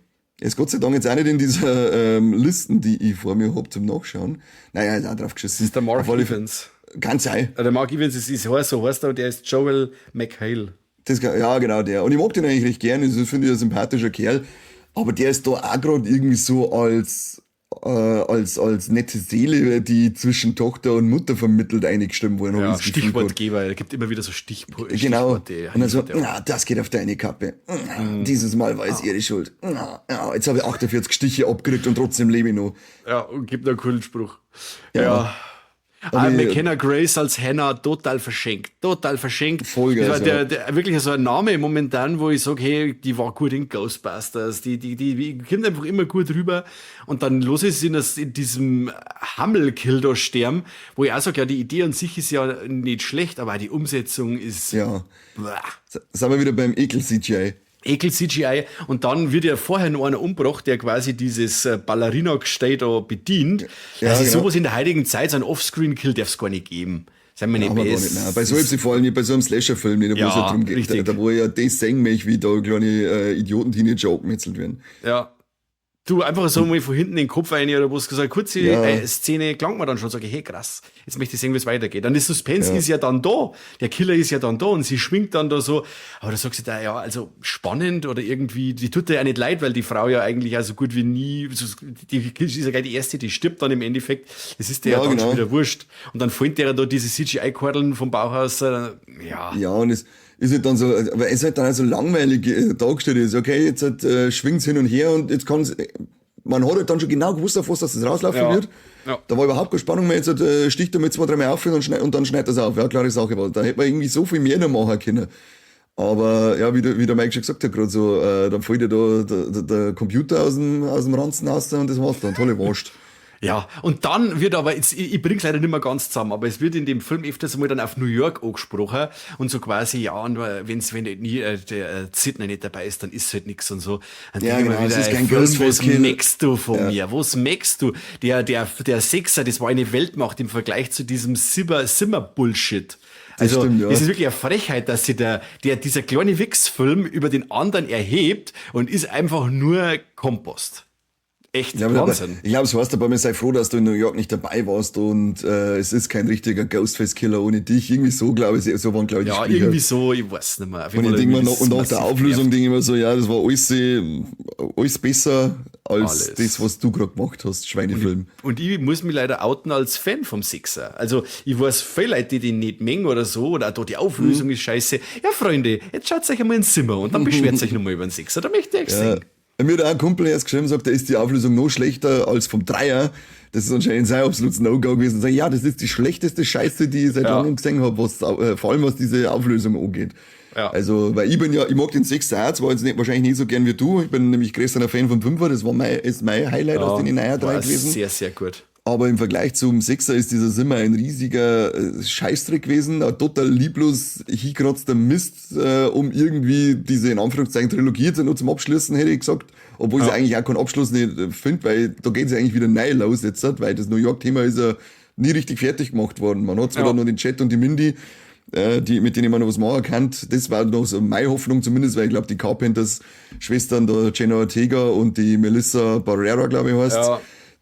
Er ist Gott sei Dank jetzt auch nicht in dieser Listen, die ich vor mir hab zum Nachschauen. Naja, ist auch drauf geschissen. Das ist der Mark Auf alle Fälle. Evans. Kann sein. Der Mark Evans ist so heißt er, und der ist Joel McHale. Das kann, ja, genau, der. Und ich mag den eigentlich recht gerne, das finde ich ein sympathischer Kerl. Aber der ist da auch grad irgendwie so als nette Seele, die zwischen Tochter und Mutter vermittelt, eingestimmt worden, hab Ja, ich das Gefühl gehabt. Stichwortgeber, er gibt immer wieder so Genau. Stichworte. Und dann so, Stichworte. na, das geht auf deine Kappe. Na, dieses Mal war es ihre Schuld. Na, ja, jetzt habe ich 48 Stiche abgekriegt und trotzdem lebe ich noch. Ja, und gibt einen coolen Spruch. Ja. Ja. Aber ich McKenna Grace als Hannah total verschenkt. Total verschenkt. Voll geil, Das war ja. wirklich so ein Name momentan, wo ich sag, hey, die war gut in Ghostbusters, die kommt einfach immer gut rüber. Und dann los ist sie in diesem Hammelkill da sterben, wo ich auch sag, ja, die Idee an sich ist ja nicht schlecht, aber auch die Umsetzung ist Ja. Bäh. Sind wir wieder beim Ekel-C G I. Ekel-C G I. Und dann wird ja vorher noch einer umgebracht, der quasi dieses Ballerina-Gestell da bedient. Ja, also genau. sowas in der heutigen Zeit, so ein Offscreen-Kill darf's gar nicht geben. Seien wir nicht Aber gar böse. nicht, nein. Bei so vor allem nicht, bei so einem Slasher-Film nicht, wo Ja, es ja drum geht, richtig. da wo ich ja das sehen möchte, wie da kleine Idioten-Teenager abgemetzelt werden. Ja. Du, einfach so mal von hinten den Kopf rein oder was gesagt, kurze Szene klang mir dann schon, sag ich, hey krass, jetzt möchte ich sehen, wie es weitergeht. Dann das Suspense ist ja dann da, der Killer ist ja dann da und sie schwingt dann da so, aber da sagst du da, ja, also spannend oder irgendwie, die tut dir ja nicht leid, weil die Frau ja eigentlich auch so gut wie nie, so, die ist ja gleich die erste, die stirbt dann im Endeffekt, das ist der ja, dann schon wieder wurscht. Und dann fällt der da diese C G I-Kordeln vom Bauhaus, ja. Ja, und es ist halt dann so, aber es ist halt dann auch so langweilig dargestellt ist, okay, jetzt halt schwingt's hin und her und jetzt kann's, man hat halt dann schon genau gewusst, auf was das rauslaufen wird. Da war überhaupt keine Spannung mehr, jetzt halt sticht er mit 2, 3 Mal auf und dann schneidet das auf. Ja, klare Sache war. Da hätte man irgendwie so viel mehr noch machen können. Aber ja, wie der Mike schon gesagt hat, grad so, dann fällt ja da der Computer aus dem Ranzen raus und das war's dann. Tolle Wurst. Ja, und dann wird aber, jetzt, ich bring's leider nicht mehr ganz zusammen, aber es wird in dem Film öfters mal dann auf New York angesprochen und so quasi, ja, und wenn's, wenn nie der Sidney nicht dabei ist, dann ist halt nix und so. Dann Ja, denk ich mir genau, es wieder, ist kein ey, Film, Ghostface was Kill. möchtest du von Ja. mir? Was möchtest du? Der Sechser, das war eine Weltmacht im Vergleich zu diesem Zimmer-Bullshit. Das Also, stimmt, ja. es ist wirklich eine Frechheit, dass sich dieser kleine Wichsfilm über den anderen erhebt und ist einfach nur Kompost. Echt Ja, aber Wahnsinn. ich glaub, es heißt dabei, sei froh, dass du in New York nicht dabei warst und es ist kein richtiger Ghostface-Killer ohne dich. Irgendwie so, glaub ich, so waren, glaub ich, die Ja, Sprüche. irgendwie so, ich weiß nicht mehr. Auf jeden Und ich Fall denk mir irgendwie noch, und nach der massiv Auflösung genervt. denk ich mir so, ja, das war alles besser als Alles. das, was du grad gemacht hast, Schweinefilm. Und ich muss mich leider outen als Fan vom Sixer. Also, ich weiß, viele Leute, die den nicht mengen oder so, oder auch da die Auflösung ist scheiße. Ja, Freunde, jetzt schaut euch einmal ins Zimmer und dann beschwert euch nochmal über den Sixer. Da möchte ich euch Ja. sehen. Mir hat auch ein Kumpel erst geschrieben, sagt, da ist die Auflösung noch schlechter als vom Dreier. Das ist anscheinend sein absolutes No-Go gewesen. Sag ich, ja, das ist die schlechteste Scheiße, die ich seit langem gesehen habe, was, vor allem was diese Auflösung angeht. Also, weil ich bin ja, ich mag den Sechser auch, zwar jetzt nicht, wahrscheinlich nicht so gern wie du, ich bin nämlich größerer Fan vom Fünfer, das war mein, ist mein Highlight aus den neuen drei War gewesen. sehr, sehr gut. Aber im Vergleich zum Sechser ist dieser Simmer ein riesiger Scheißdreck gewesen, ein total lieblos hingerotzter Mist, um irgendwie diese, in Anführungszeichen, Trilogie jetzt noch zum Abschließen, hätte ich gesagt. Obwohl ich eigentlich auch keinen Abschluss nicht finde, weil da geht's ja eigentlich wieder neu los jetzt, weil das New York-Thema ist ja nie richtig fertig gemacht worden. Man hat zwar dann noch den Chad und die Mindy, die, mit denen man noch was machen kann. Das war noch so meine Hoffnung zumindest, weil ich glaube, die Carpenters-Schwestern, der Jenna Ortega und die Melissa Barrera, glaube ich, heißt,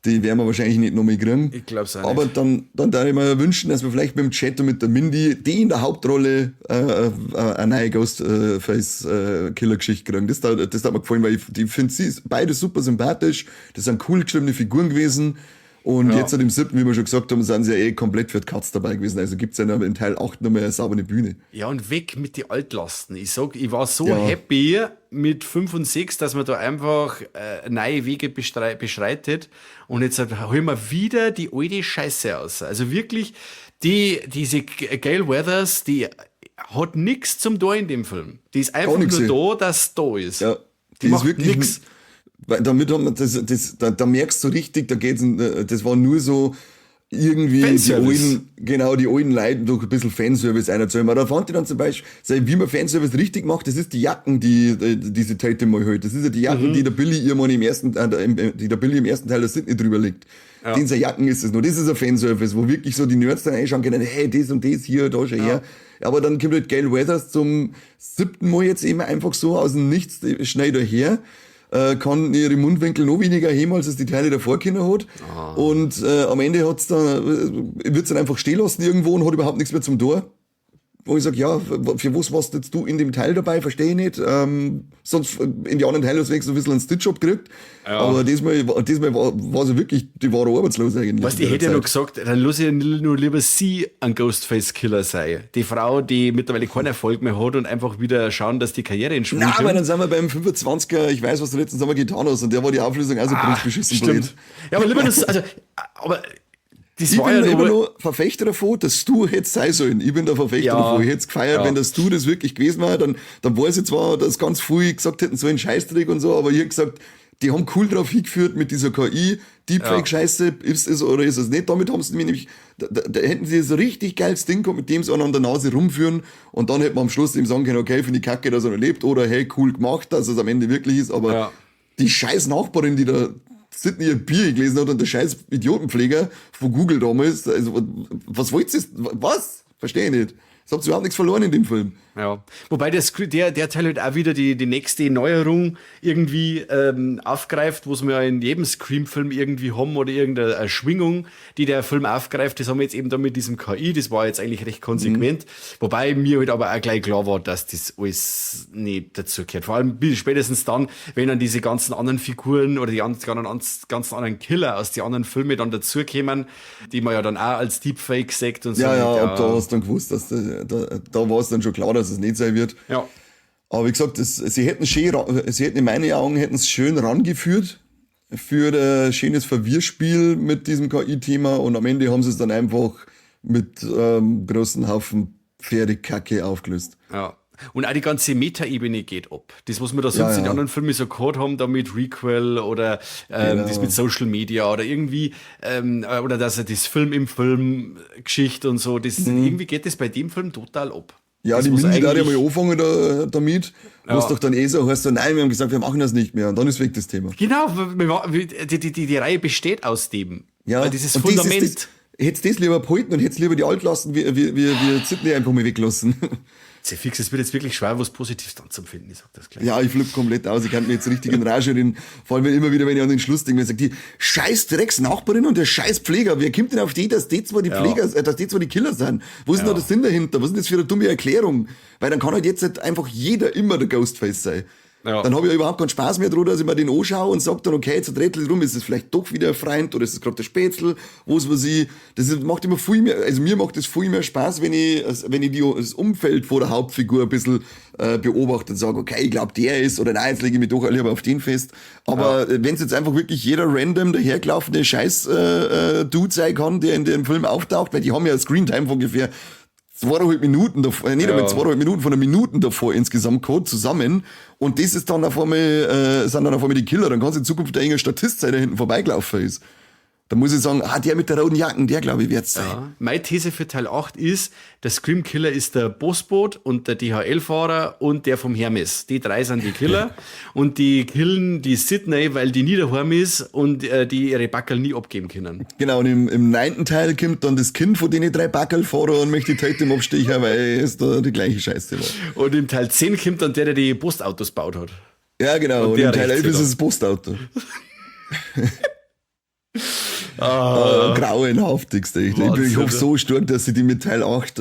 die werden wir wahrscheinlich nicht noch mehr kriegen. Ich glaub's auch Aber nicht. dann darf ich mir wünschen, dass wir vielleicht mit dem Chad und mit der Mindy, die in der Hauptrolle, eine neue Ghostface-Killer-Geschichte kriegen. Das hat mir gefallen, weil ich, die finde sie beide super sympathisch. Das sind cool geschriebene Figuren gewesen. Und jetzt im 7., wie wir schon gesagt haben, sind sie ja eh komplett für die Katz dabei gewesen. Also gibt's ja noch in Teil 8 noch mal eine saubere Bühne. Ja, und weg mit die Altlasten. Ich sag, ich war so happy mit 5 und 6, dass man da einfach neue Wege beschreitet. Und jetzt holen wir wieder die alte Scheiße aus. Also wirklich, diese Gale Weathers, die hat nix zum Tor in dem Film. Die ist einfach Gar nix. nur da, dass da ist. Ja, die die ist macht wirklich nix. Weil damit hat man das, das, da, da merkst du richtig, da geht's, das war nur so irgendwie die Fanservice. alten, genau, die alten Leute durch ein bisschen Fanservice einerzählen. Aber da fand ich dann zum Beispiel, sag ich, wie man Fanservice richtig macht, das ist die Jacken, die diese Tate mal hält. Das ist ja die Jacken, die der Billy irgendwann im ersten, der, im, die der Billy im ersten Teil der Sydney drüber legt. Den seine Jacken ist es nur. Das ist ein Fanservice, wo wirklich so die Nerds dann einschauen können, hey, das und das hier, da schon her. Aber dann kommt halt Gale Weathers zum 7. Mal jetzt eben einfach so aus dem Nichts schnell daher. Kann ihre Mundwinkel noch weniger heben, als es die Teile davor können hat. Und am Ende hat's dann wird's dann einfach stehen lassen irgendwo und hat überhaupt nichts mehr zum Tor. Wo ich sag, ja, für was warst jetzt du in dem Teil dabei, verstehe ich nicht. Sonst in die anderen Teile hast du wenigstens ein bisschen einen Stitch-Up gekriegt. Aber diesmal war sie wirklich, die war arbeitslos eigentlich. Weißt du, ich in der hätte ja noch Zeit. gesagt, dann lass ich nur lieber sie ein Ghostface-Killer sein. Die Frau, die mittlerweile keinen Erfolg mehr hat und einfach wieder schauen, dass die Karriere in Schwung Na, aber kommt. dann sind wir beim 25er, ich weiß, was du letzten Sommer getan hast, und der war die Auflösung auch so beschissen Stimmt. blöd. Ja, aber lieber das, also, aber das Ich war bin ja immer nur noch Verfechter davon, dass du hättest sein sollen. Ich bin der Verfechter davon. Ich hätte es gefeiert, wenn das du das wirklich gewesen war. Dann weiß ich zwar, dass ganz viele gesagt hätten, so ein Scheißdreck und so, aber ich hab gesagt, die haben cool drauf hingeführt mit dieser KI, Deepfake-Scheiße, ist es oder ist es nicht. Damit haben sie nämlich, da, da, da hätten sie so richtig geiles Ding gehabt, mit dem sie einen an der Nase rumführen und dann hätte man am Schluss eben sagen können, okay, finde ich kacke, dass er noch lebt oder hey, cool gemacht, dass es am Ende wirklich ist, aber die scheiß Nachbarin, die da Sydney ihr Bier gelesen hat und der scheiß Idiotenpfleger von Google damals, also was wollt ihr? Was? Verstehe ich nicht. Das habt ihr überhaupt nichts verloren in dem Film. Ja. Wobei der Teil halt auch wieder die nächste Neuerung irgendwie aufgreift, was wir ja in jedem Scream-Film irgendwie haben oder irgendeine Schwingung, die der Film aufgreift. Das haben wir jetzt eben da mit diesem KI, das war jetzt eigentlich recht konsequent. Wobei mir halt aber auch gleich klar war, dass das alles nicht dazugehört. Vor allem spätestens dann, wenn dann diese ganzen anderen Figuren oder die ganzen anderen Killer aus den anderen Filmen dann dazukämen, die man ja dann auch als Deepfake sagt und so. Ja, ja, Und ab da hast du dann gewusst, dass da, da war es dann schon klar, dass es nicht sein wird. Aber wie gesagt, das, sie hätten schön ra-, sie hätten in meinen Augen hätten es schön rangeführt für ein schönes Verwirrspiel mit diesem K I-Thema und am Ende haben sie es dann einfach mit großen Haufen Pferdekacke aufgelöst. Ja. Und auch die ganze Meta-Ebene geht ab. Das, was wir da sonst in anderen Filmen so gehabt haben, da mit Requel oder das mit Social Media oder irgendwie oder dass er das Film im Film Geschichte und so, das, irgendwie geht das bei dem Film total ab. Ja, Das die muss Mindy da hat ja eigentlich mal angefangen damit, wo es doch dann eh so heißt, so, nein, wir haben gesagt, wir machen das nicht mehr und dann ist weg das Thema. Genau, die Reihe besteht aus dem. Ja, Weil dieses und das ist Fundament. das, hättest das lieber behalten und hättest lieber die alt lassen, wie Sydney einfach mal weglassen. Fix, es wird jetzt wirklich schwer, was Positives dann zu finden, ich sag das gleich. Ja, ich flippe komplett aus, ich kann mir jetzt richtig in Rage reden. Vor allem immer wieder, wenn ich an den Schluss denke, wenn ich sage, die scheiß Drecksnachbarin und der scheiß Pfleger, wer kommt denn auf die, dass die zwar die Pfleger, dass die zwar die Killer sind? Wo ist denn da der Sinn dahinter? Was ist denn das für eine dumme Erklärung? Weil dann kann halt jetzt halt einfach jeder immer der Ghostface sein. Ja. Dann habe ich ja überhaupt keinen Spaß mehr dran, dass ich mir den anschaue und sage dann, okay, zu Drittel rum ist es vielleicht doch wieder ein Freund oder ist es gerade der Spätzl, was weiß ich. Das ist, macht immer viel mehr, also mir macht das viel mehr Spaß, wenn ich das Umfeld vor der Hauptfigur ein bisschen beobachte und sage, okay, ich glaube, der ist, oder nein, jetzt lege ich mich doch lieber auf den fest. Aber ja, wenn es jetzt einfach wirklich jeder random dahergelaufene Scheiß Dude sein kann, der in dem Film auftaucht, weil die haben ja Screentime von ungefähr 2,5 Minuten davor, nicht einmal 2,5 Minuten, von einer Minuten davor insgesamt gehabt, zusammen. Und das ist dann auf einmal, sind dann auf einmal die Killer. Dann kannst du in Zukunft der irgendein Statist sein, der hinten vorbeigelaufen ist. Da muss ich sagen, ah, der mit der roten Jacken, der glaube ich wird's sein. Ja. Meine These für Teil 8 ist, der Scream Killer ist der Postbote und der DHL-Fahrer und der vom Hermes. Die drei sind die Killer und die killen die Sydney, weil die nie daheim ist und die ihre Backerl nie abgeben können. Genau, und im 9. Teil kommt dann das Kind von den drei Backerlfahrer und möchte die Tatum abstechen, weil es da die gleiche Scheiße war. Und im Teil 10 kommt dann der, der die Postautos gebaut hat. Ja, genau. Und im Teil 11 ist es das Postauto. Ah, grauenhaftigste. Ich hoffe so stark, dass sie die mit Teil 8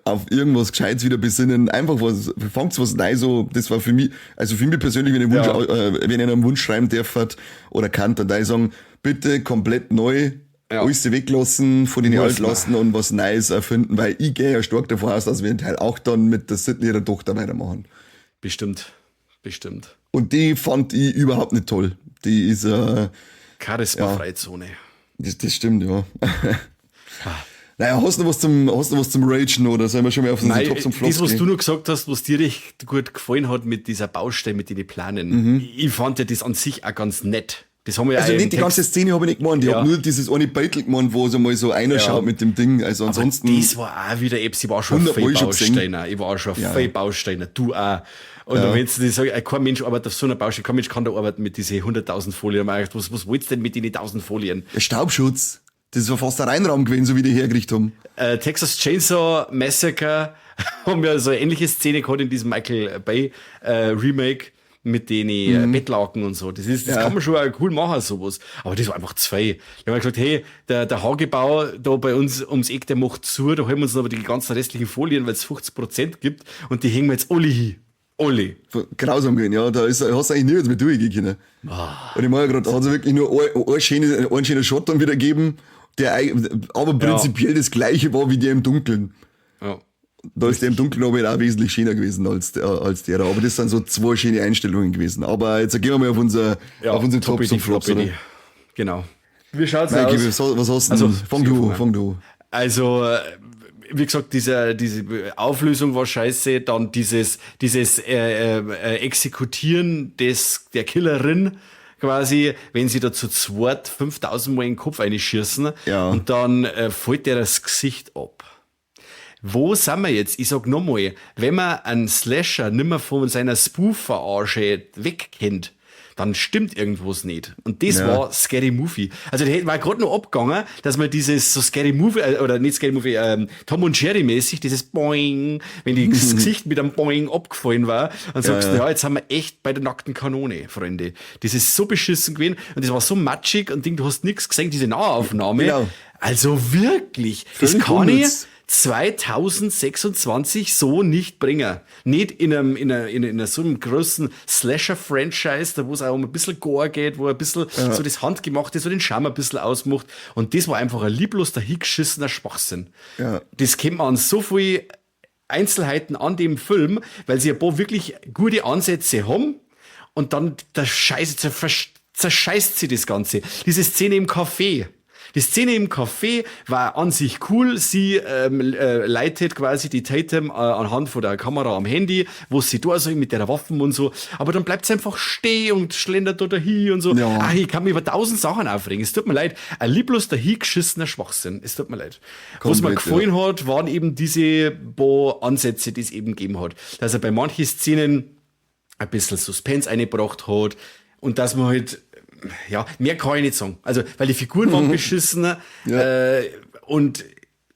auf irgendwas Gescheites wieder besinnen. Einfach was, fangt's was neu so. Das war für mich, also für mich persönlich, wenn ich, Wunsch, wenn ich einen Wunsch schreiben darf oder kann, dann da ich sagen, bitte komplett neu, alles weglassen, von den alt lassen und was Neues erfinden, weil ich gehe ja stark davon aus, dass wir in Teil 8 dann mit der Sydney ihrer Tochter weitermachen. Bestimmt, bestimmt. Und die fand ich überhaupt nicht toll. Die ist Charisma-Freizone. Das stimmt, ja. Naja, hast du was zum Ragen oder sollen wir schon mal auf unsere Tops und Flops Das, was gehen? du noch gesagt hast, was dir recht gut gefallen hat mit dieser Baustelle, mit den Planen. Ich fand ja das an sich auch ganz nett. Das haben wir ja Also auch nicht im die ganze Text. Szene habe ich nicht gemeint, ich hab nur dieses eine Beitel gemeint, wo so mal so einer schaut mit dem Ding. Also ansonsten. Aber das war auch wieder Apps, ich war schon Hundertmal viel schon gesehen. Bausteiner. Ich war auch schon viel Bausteiner, du auch. Und wenn du das sagst, kein Mensch arbeitet auf so einer Baustelle, kein Mensch kann da arbeiten mit diesen 100.000 Folien. Ich hab gedacht, was willst du denn mit den 1.000 Folien? Der Staubschutz. Das war fast ein Reinraum gewesen, so wie die hergekriegt haben. Texas Chainsaw Massacre haben ja so eine ähnliche Szene gehabt in diesem Michael Bay Remake mit den Bettlaken und so. Das kann man schon auch cool machen, sowas. Aber das war einfach zu viel. Ich hab gesagt, hey, der Hagebau da bei uns ums Eck, der macht zu, da holen wir uns aber die ganzen restlichen Folien, weil's 50% gibt und die hängen wir jetzt alle hin. Alle. Grausam gewesen, ja. Da hast du eigentlich nirgends mehr durchgehen können. Und ich meine ja grad, da hat's wirklich nur einen schönen Shot dann wieder gegeben, der aber prinzipiell das gleiche war wie der im Dunkeln. Da ist der im Dunkeln aber auch wesentlich schöner gewesen als der da. Aber das sind so zwei schöne Einstellungen gewesen. Aber jetzt gehen wir mal auf unsere Tops und Flops, oder? Genau. Wie schaut's Mikey, aus? was hast du Also, denn? Fang du an. Also, wie gesagt, diese Auflösung war scheiße, dann dieses Exekutieren der Killerin quasi, wenn sie da zu zweit 5000 Mal in den Kopf einschießen und dann fällt der das Gesicht ab. Wo sind wir jetzt? Ich sag nochmal, wenn man einen Slasher nimmer von seiner Spoof-Verarsche wegkennt, dann stimmt irgendwas nicht. Und das war Scary Movie. Also der war grad noch abgegangen, dass man dieses so Scary Movie, oder nicht Scary Movie, Tom und Jerry mäßig, dieses Boing, wenn das Gesicht mit einem Boing abgefallen war, dann sagst du, ja, jetzt sind wir echt bei der nackten Kanone, Freunde. Das ist so beschissen gewesen und das war so matschig und Ding, du hast nix gesehen, diese Nahaufnahme. Genau. Also wirklich, das Völlig kann ich unnütz. 2026 so nicht bringen. Nicht in einem, in einer, in einer so einem großen Slasher-Franchise, da wo es auch um ein bisschen Gore geht, wo ein bisschen so das Handgemachte, so den Charme ein bisschen ausmacht. Und das war einfach ein lieblos dahingeschissener Schwachsinn. Ja. Das kennt man an so viel Einzelheiten an dem Film, weil sie ein paar wirklich gute Ansätze haben und dann der Scheiße zerscheißt sie das Ganze. Diese Szene im Café. Die Szene im Café war an sich cool. Sie leitet quasi die Tatum anhand von der Kamera am Handy, wo sie da so mit der Waffen und so. Aber dann bleibt sie einfach stehen und schlendert da dahin und so. Ja. Ach, ich kann mich über 1000 Sachen aufregen. Es tut mir leid. Ein lieblos dahingeschissener Schwachsinn. Es tut mir leid. Was mir Komplett, gefallen hat, waren eben diese paar Ansätze, die es eben gegeben hat. Dass er bei manchen Szenen ein bisschen Suspense eingebracht hat und dass man halt, ja, mehr kann ich nicht sagen. Also, weil die Figuren waren beschissen, und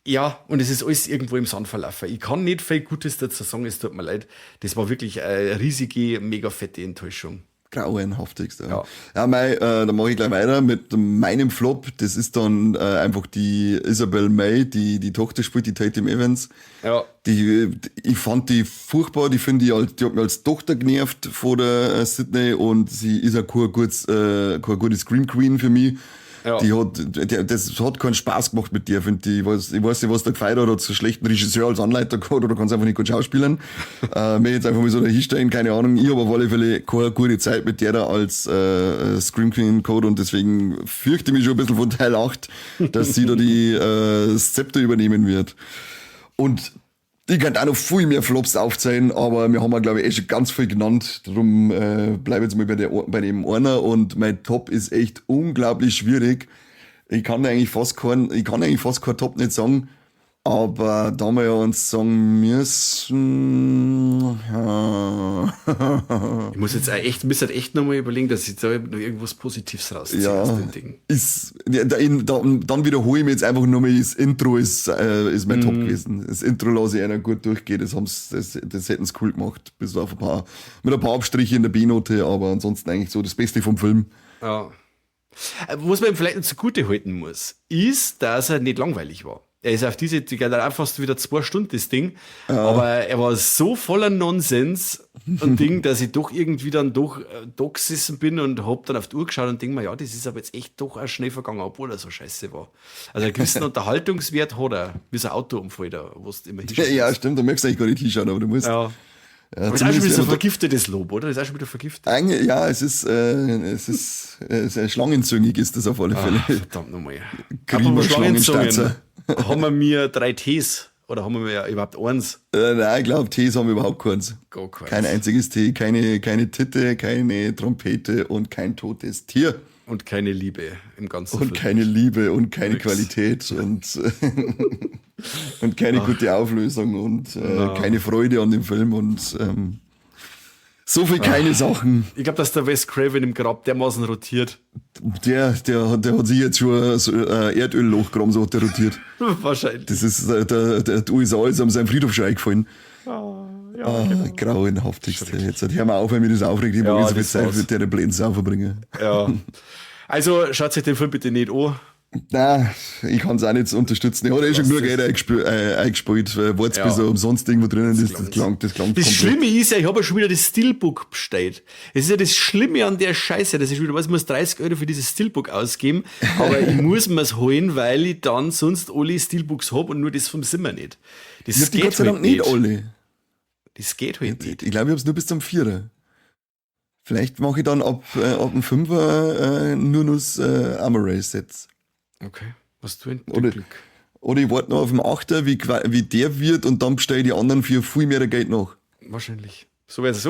ja, und es ist alles irgendwo im Sand verlaufen. Ich kann nicht viel Gutes dazu sagen, es tut mir leid. Das war wirklich eine riesige, mega fette Enttäuschung. Grauenhaftigste. Ja, ja mei, da mache ich gleich weiter mit meinem Flop. Das ist dann einfach die Isabel May, die die Tochter spielt, die Tatum Evans. Ja. Ich fand die furchtbar, die finde ich, die hat mich als Tochter genervt vor der Sydney und sie ist auch keine gute Scream Queen für mich. Ja. Das hat keinen Spaß gemacht mit der, finde ich. Ich weiß nicht, was da gefeiert hat, hat so einen schlechten Regisseur als Anleiter gehabt oder kann einfach nicht gut schauspielern. Mir jetzt einfach mal so dahinstellen, keine Ahnung. Ich habe auf alle Fälle keine gute Zeit mit der da als Scream Queen gehabt und deswegen fürchte ich mich schon ein bisschen von Teil 8, dass sie da das Zepter übernehmen wird. Und ich könnte auch noch viel mehr Flops aufzählen, aber wir haben ja, glaube ich, eh schon ganz viel genannt. Darum bleibe ich jetzt mal bei dem einer und mein Top ist echt unglaublich schwierig. Ich kann eigentlich fast kein Top nicht sagen, aber da wir ja uns sagen müssen, ja. Ich muss jetzt auch echt, muss halt echt nochmal überlegen, dass ich da noch irgendwas Positives rausziehe ja, aus dem Ding. Ist, ja, dann wiederhole ich mir jetzt einfach nur mal, das Intro ist mein Top gewesen. Das Intro lasse ich einer gut durchgehen, das hätten sie cool gemacht. Bis auf mit ein paar Abstriche in der B-Note, aber ansonsten eigentlich so das Beste vom Film. Ja. Was man ihm vielleicht noch zugute halten muss, ist, dass er nicht langweilig war. Er ist auf diese, die geht auch fast wieder 2 Stunden, das Ding. Aber er war so voller Nonsens und Ding, dass ich doch irgendwie dann doch da gesessen bin und hab dann auf die Uhr geschaut und denk mir, ja, das ist aber jetzt echt doch auch schnell vergangen, obwohl er so scheiße war. Also einen gewissen Unterhaltungswert hat er, wie so ein Autounfall da, wo du immer hinschauen Ja, musst. stimmt, da möchtest du eigentlich gar nicht hinschauen, aber du musst. Ja. Ja, Aber ist auch schon wieder zumindest so wenn man vergiftetes Lob, oder? Das ist auch schon wieder vergiftet. Eigentlich, ja, es ist schlangenzüngig ist das auf alle Fälle. Ach, verdammt nochmal. Kriegen wir Apropos Schlangenzungen. Schlangenstanzer. Haben wir mir drei Ts oder haben wir überhaupt eins? Nein, ich glaube, Ts haben wir überhaupt keins. Gar keins. Kein einziges T, keine Titte, keine Trompete und kein totes Tier. Und keine Liebe im ganzen Und Film. keine Liebe und keine Nix. Qualität und keine gute Auflösung und keine Freude an dem Film und so viel keine Sachen. Ich glaube, dass der Wes Craven im Grab dermaßen rotiert. Der hat sich jetzt schon so, Erdölloch gegraben, so hat der rotiert. Wahrscheinlich. Das ist, die USA ist am seinem Friedhof schon eingefallen. Ja, Ah, grauenhaftigste. Jetzt hör mal auf, wenn mich das aufregt. Ich Ja, mag nicht so viel das Zeit war's. mit der blöden Sau verbringen. Ja. Also schaut sich den Film bitte nicht an. Nein, ich kann es auch nicht unterstützen. Ich habe eh schon genug Geld eingespielt. Wart's, bis er umsonst irgendwo drinnen ist. Das klangt Das komplett. Schlimme ist ja, ich habe ja schon wieder das Steelbook bestellt. Es ist ja das Schlimme an der Scheiße, dass ich wieder weiß, ich muss 30 € für dieses Steelbook ausgeben, aber ich muss mir's holen, weil ich dann sonst alle Steelbooks hab und nur das vom Zimmer nicht. Das Ich hab die Gott sei halt Dank nicht alle. Das geht halt nicht. Ich glaube, ich hab's nur bis zum Vierer. Vielleicht mache ich dann ab dem Fünfer nur noch das Amaray-Sets. Okay. Was du ein Oder- Glück. Oder ich warte noch auf den Achter, wie der wird, und dann bestelle ich die anderen vier viel mehr Geld nach. Wahrscheinlich. So wird's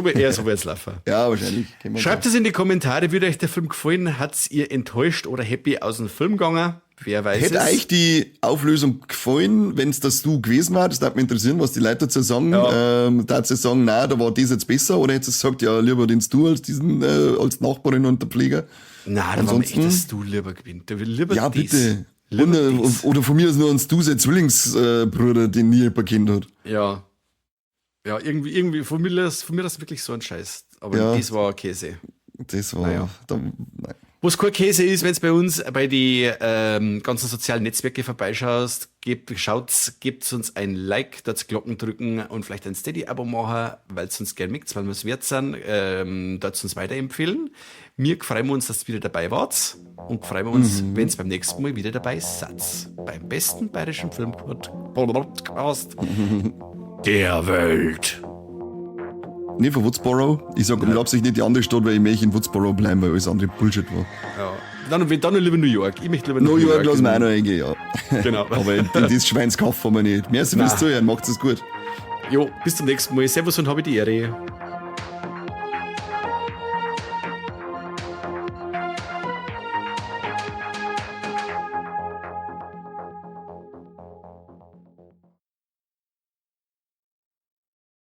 laufen. Ja, wahrscheinlich. Kennen wir. Schreibt es in die Kommentare, wie euch der Film gefallen? Hat's ihr enttäuscht oder happy aus dem Film gegangen? Wer weiß Hätte es. euch die Auflösung gefallen, wenn es das du gewesen war? Das würde mich interessieren, was die Leute dazu sagen. Ja. Dazu sagen, na, da war das jetzt besser, oder hättest du gesagt, ja, lieber den Stu als diesen, als Nachbarin und der Pfleger. Nein, da war mir echt, Ansonsten- dass du lieber gewinnt. Der will lieber Ja, das. bitte. Lieber Und, das. oder von mir aus nur ein Stu, sein Zwillingsbruder, den nie jemand kennt hat. Ja. Ja, irgendwie, von mir ist wirklich so ein Scheiß. Aber Ja. das war Käse. Das war, Naja. da, nein. Was kein Käse ist, wenn es bei uns bei die ganzen sozialen Netzwerke vorbeischaust, gebt uns ein Like, dort Glocken drücken und vielleicht ein Steady-Abo machen, weil es uns gern mögt, weil wir es wert sind, dort uns weiterempfehlen. Wir freuen uns, dass ihr wieder dabei wart und freuen wir uns, wenn ihr beim nächsten Mal wieder dabei seid. Beim besten bayerischen Filmpodcast der Welt. Nee, von Woodsboro. Ich sag mit Absicht nicht die andere Stadt, weil ich möchte in Woodsboro bleiben, weil alles andere Bullshit war. Ja. Dann lieber New York. Ich möchte lieber New York lassen wir auch noch eingehen, ja. Genau. Aber in das Schweinskauf fahren wir nicht. Merci fürs Nein. Zuhören, macht's es gut. Jo, bis zum nächsten Mal. Servus und habe die Ehre.